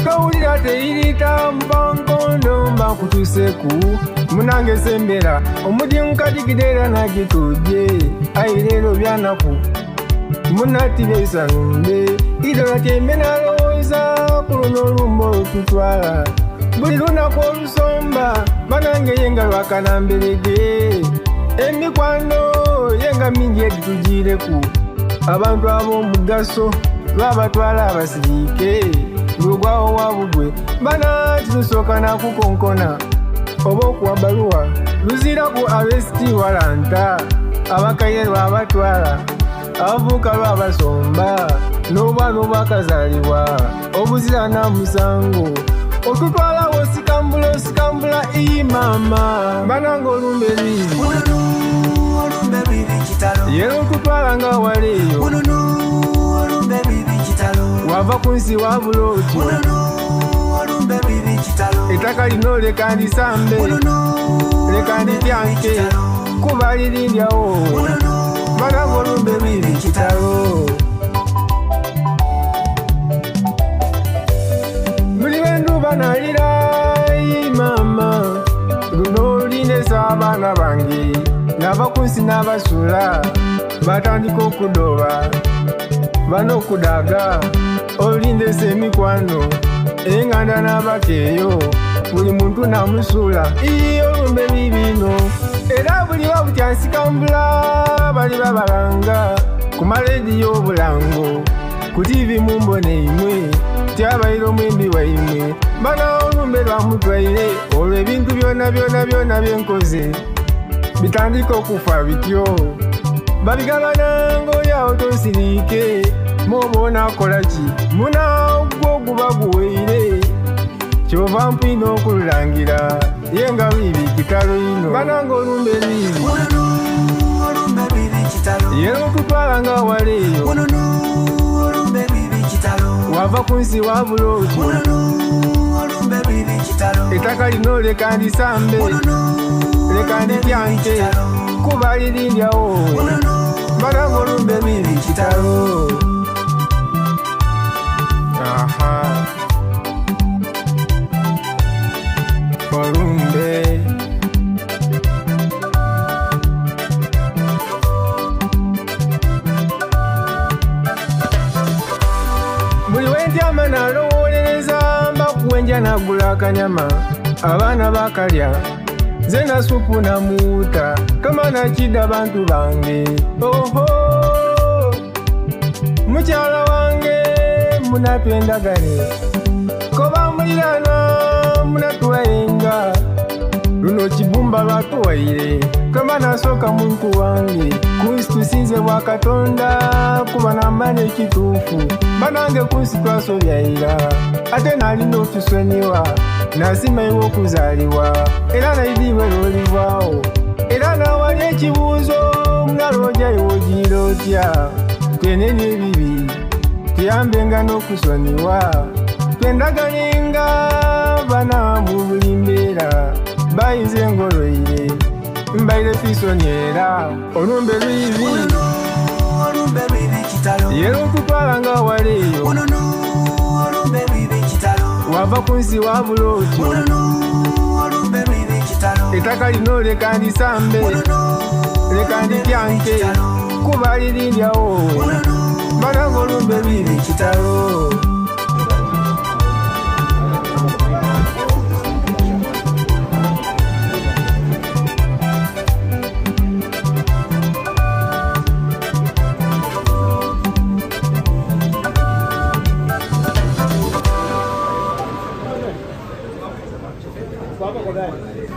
Towulira teyirita mpa nkondo mba nkutuseku munange sembera omudimu kadigida era nagitujje ayi leero byanaku munati besanumbe idola tyembe nalowooza ku luno olumba olututwala buli lunaku olusomba banange ye nga lwakanamberege emikwano ye nga mingi egitugiireku abantu ab'omugaso lwabatwala abasiriike lugwawo wabugwe bana titusooka nakukonkona oba okuwa baluwa luziraku abesiti walanta abakaire lwabatwala abavubuka lwabasomba n'obwana obwakazaalibwa obuzira na musango otutwalawo osikambula osikambula iyi maama bananga olumbe lwibi Ununu olumbe lwibi kitalo. yera otutwala nga wala eyo Ununu olumbe lwibi kitalo. wava ku nsi wabula otyo Ununu olumbe lwibi kitalo. ettaka lino leka ndisambe Ununu leka olumbe lwibi ndityanke kitalo. kuba lirindyawo Ununu bananga olumbe lwibi kitalo buli lwenduba nalira ayi maama luno olindesa abaana bange nava ku nsi n'abasula batandika okudoba bano okudaga olindesa emikwano enganda n'abakeeyo buli muntu namusuula iyi olumbe bibiino era buli babutya nsikambula bali babalanga ku malediyo obulango ku tivi mumbone imwe tyabaire omwembi waimwe bana olumbe lwamutwaire olwo ebintu byona byona byona byenkoze bitandika okufa bityo babigabananga olyawo tosiriike mwoba onakola ki muna ogwo guba guweire kyova mpwina okululangira ye nga lwibi kitalo ino bananga olumbe lwibi Ununu olumbe lwibi kitalo. yera otutwala nga wala eyo Ununu olumbe lwibi kitalo. wava ku nsi wabula otyo Ununu olumbe lwibi kitalo. ettaka lino leka ndisambe Ununu leka olumbe lwibi ndityanke kitalo. kuba lirindyawo Ununu bananga olumbe lwibi kitalo aha olumbe buli wentyama nalowoolereza mbakuwenja nagula akanyama abaana bakalya nze na supu namuuta tomana kidda bantu bange oho mukyala wange munatwendagane koba mulirana munatuwayenga luno kibumba lwatuwaire kama nasooka muntu wange kunsi tusinze bwa katonda kuba namanya ekituufu banange kunsi twasobyaira ate nalina otusonyiwa nasima iwe okuzaalibwa era naidiiwe lwolivaawo era nawali ekibuuzo munalooja iwe ogiira otya twenenye ebibi tuyambenga n'okusonyiwa twendagalenga bana mu buli mbeera bayinza engoloire mbaire fisoni era olumbe lwibi Ununu olumbe lwibi kitalo. yera otutwala nga wala eyo Ununu olumbe lwibi kitalo. wava ku nsi wabula otyo Ununu olumbe lwibi kitalo. ettaka lino leka ndisambe Ununu leka olumbe lwibi ndityanke kitalo. kuba lirindyawo Ununu bananga olumbe lwibi kitalo.